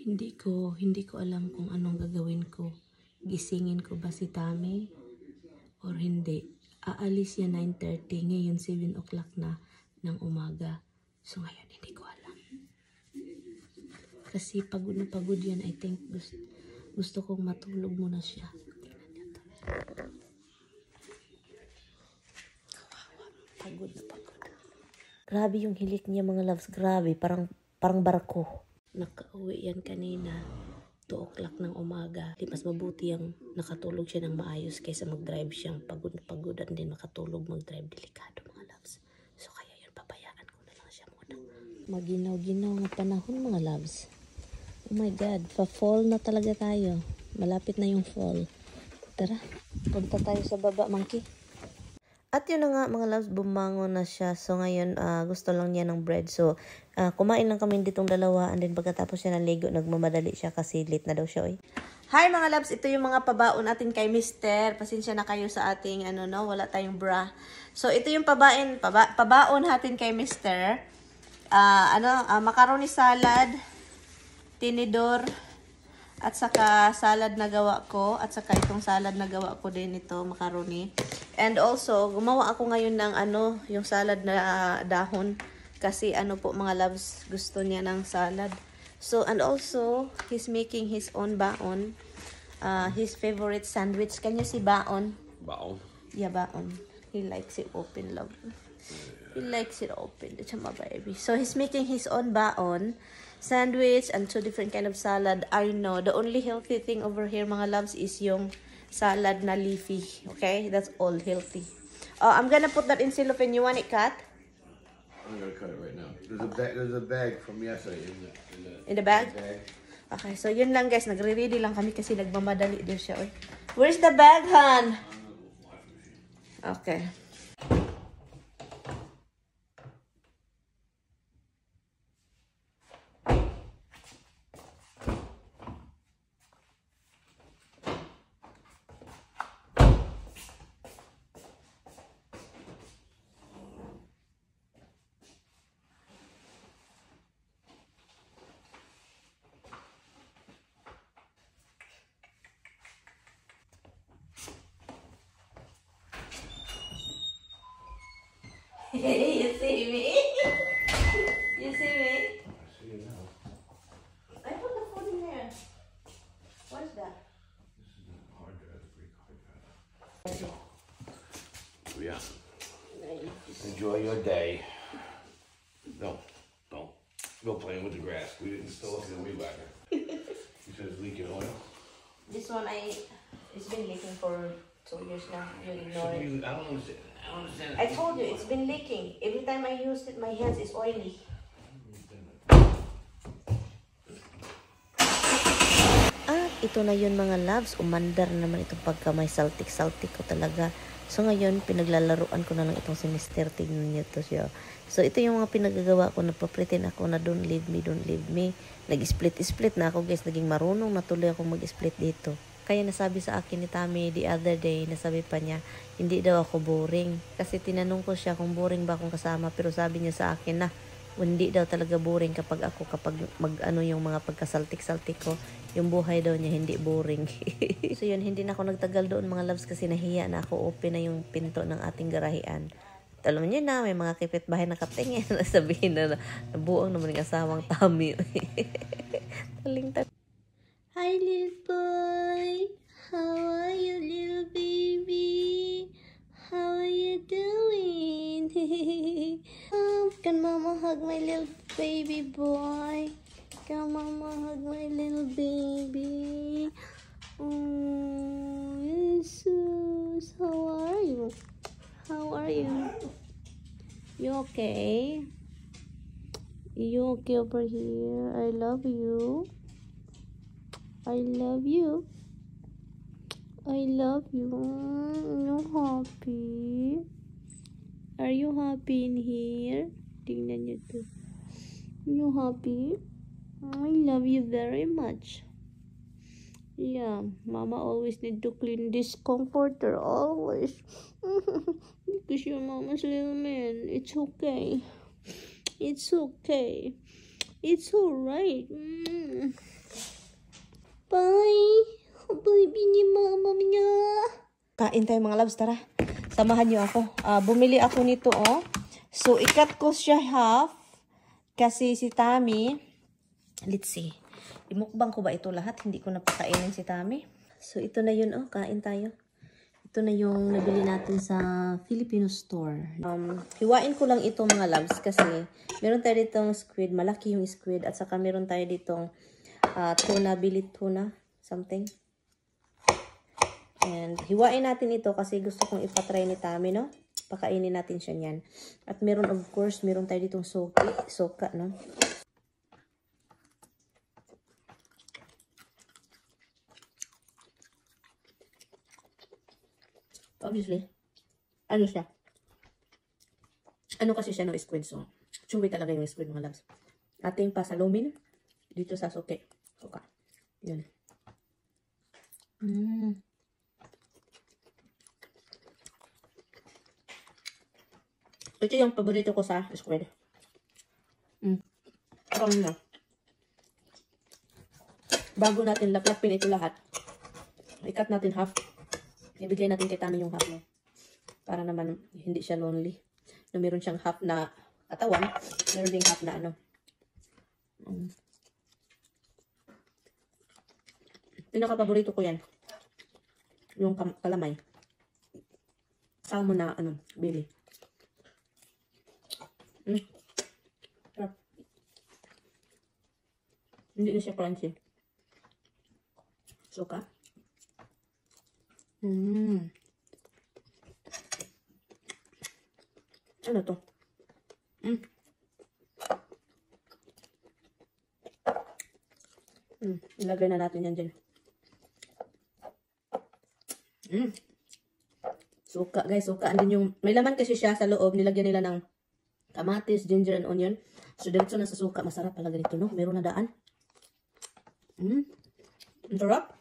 Hindi ko alam kung anong gagawin ko. Gisingin ko ba si Tami or hindi? Aalis yan 9:30, ngayon 7 o'clock na ng umaga. So ngayon hindi ko alam. Kasi pagod na pagod yan. I think gusto kong matulog muna siya. Pagod na pagod. Grabe yung hilik niya mga loves. Grabe. Parang barako. Nakauwi yan kanina. 2 o'clock ng umaga. Di mas mabuti yung nakatulog siya ng maayos kaysa mag-drive siyang pagod na pagod and then makatulog mag-drive. Delikado mga loves. So kaya yun, pabayaan ko na lang siya muna. Maginaw-ginaw na panahon mga loves. Oh my God, pa-fall na talaga tayo. Malapit na yung fall. Tara, punta tayo sa baba, monkey. At yun na nga mga loves, bumangon na siya. So ngayon, gusto lang niya ng bread. So, kumain lang kami ditong dalawa. And then pagkatapos siya naligo, nagmamadali siya kasi late na daw siya. Oy. Hi mga loves, ito yung mga pabaon natin kay Mister. Pasensya na kayo sa ating, wala tayong bra. So ito yung pabaon natin kay Mister. Macaroni salad, tinidor, at saka salad na gawa ko, at saka itong salad na gawa ko din ito, macaroni. And also, gumawa ako ngayon ng yung salad na dahon. Kasi po mga loves, gusto niya ng salad. So, and also, he's making his own baon. His favorite sandwich. Can you see baon? Baon? Yeah, baon. He likes it open, love. He likes it open. It's my baby. So, he's making his own baon. Sandwich and 2 different kind of salad. I know. The only healthy thing over here, mga loves, is yung salad na leafy. Okay? That's all healthy. Oh, I'm gonna put that in cellophane. You want it cut? I'm gonna cut it right now. There's a bag from yesterday in the bag? Okay, so yun lang guys. Nagre-ready lang kami kasi nagmamadali din siya. Oy. Where's the bag, Han? Okay. You see me? You see me? I see you now. I put the food in there. What's that? This is a hard drive, a Greek hard drive. So yeah. Enjoy your day. Don't go playing with the grass. We didn't still look at the weed whacker. You said it's leaking oil. This one it's been leaking for 2 years now. You ignore it. I don't understand. I told you, it's been leaking. Every time I use it, my hands is oily. At ito na yun mga loves. Umandar naman itong pagka may saltik-saltik ko talaga. So ngayon, pinaglalaruan ko na lang itong si Mr. Tignan niyo to siya. So ito yung mga pinagagawa ko. Nagpa-pretend ako na don't leave me, don't leave me. Nag-split na ako guys. Naging marunong na tuloy ako mag-split dito. Kaya nasabi sa akin ni Tami the other day, nasabi pa niya, hindi daw ako boring. Kasi tinanong ko siya kung boring ba akong kasama. Pero sabi niya sa akin na, hindi daw talaga boring kapag yung mga pagkasaltik-saltik ko, yung buhay daw niya hindi boring. So yun, hindi na ako nagtagal doon mga loves kasi nahiya na ako. Open na yung pinto ng ating garahian. At alam niyo na, may mga kipit-bahay na katingin. Sabihin na nabuang naman yung asawang Tami. Taling-taling. Hi, little boy. How are you, little baby? How are you doing? Can mama hug my little baby boy? Can mama hug my little baby? Oh, Jesus. How are you? How are you? You okay? You okay over here? I love you. I love you. I love you. You happy? Are you happy in here? Tingnan niyo to. You happy? I love you very much. Yeah, mama always need to clean this comforter. Always. Because your mama's little man. It's okay. It's okay. It's alright. Kain tayo mga loves, tara. Samahan niyo ako. Bumili ako nito, oh. So, ikat ko siya half. Kasi si Tami, let's see. Imukbang ko ba ito lahat? Hindi ko napakainin si Tami. So, ito na yun, oh. Kain tayo. Ito na yung nabili natin sa Filipino store. Hiwain ko lang ito mga loves kasi meron tayo ditong squid. Malaki yung squid. At saka meron tayo ditong tuna, billit tuna, something. And hiwain natin ito kasi gusto kong ipatry ni Tami, no? Pakainin natin siya niyan. At meron, of course, meron tayo ditong soka, no? Obviously, ano siya? Ano kasi siya no squid, so chewy talaga yung squid mga loves. Ating pasalumin dito sa suka. Yun. Ito yung paborito ko sa squid. Parang na. Bago natin laplapin ito lahat, ikat natin half. Ibigay natin kay Tami yung half mo. Para naman hindi siya lonely. No, meron siyang half na katawan. Meron ding half na ano. Pinaka-paborito ko yan. Yung kalamay. Salmon na ano, bili. Hindi na siya crunchy. Suka. Ano to? Ilagay na natin yan dyan. Suka guys, suka. Andin yung, may laman kasi siya sa loob. Nilagyan nila ng kamatis, ginger, and onion. So, diretso na sa suka. Masarap pala ganito, no? Meron na daan. Ang sarap.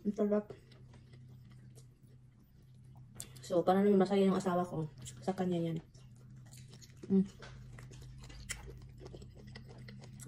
Ang sarap. So, para naman masaya yung asawa ko. Sa kanya yan.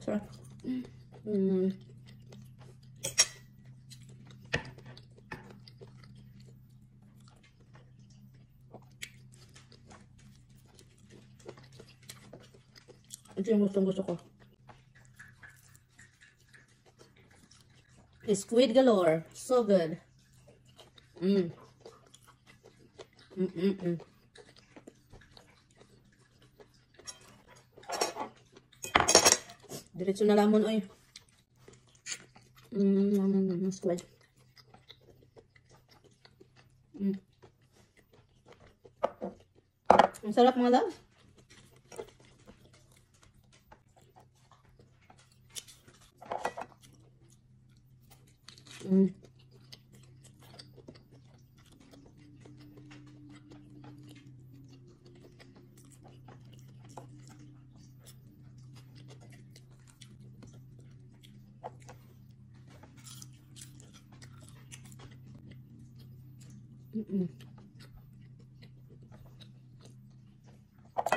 Sarap. Ito yung gusto ko. Squid galore. So good. Diretso na lamon, oy. Squid. Ang sarap mga love.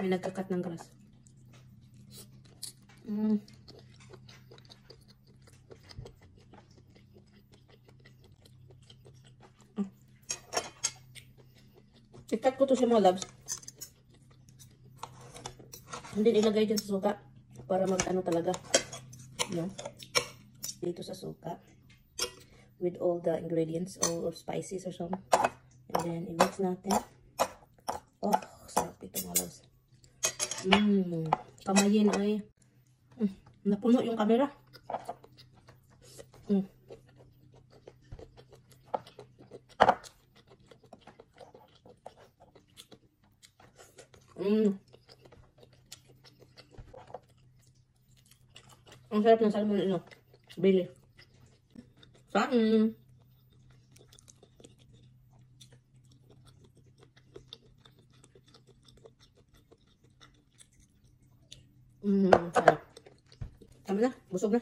May nagkakat ng grass. Ikat ko to sa mga loves. Hindi ilagay dyan sa suka. Para mag-ano talaga. No? Dito sa suka. With all the ingredients. All of spices or something. And then, i-mix natin. Oh, sarap ito mga loves. Kamayin ay. Napuno yung camera. Ang sarap ng salmon ino. Bili. Kain. Sarap. Tama na. Busog na.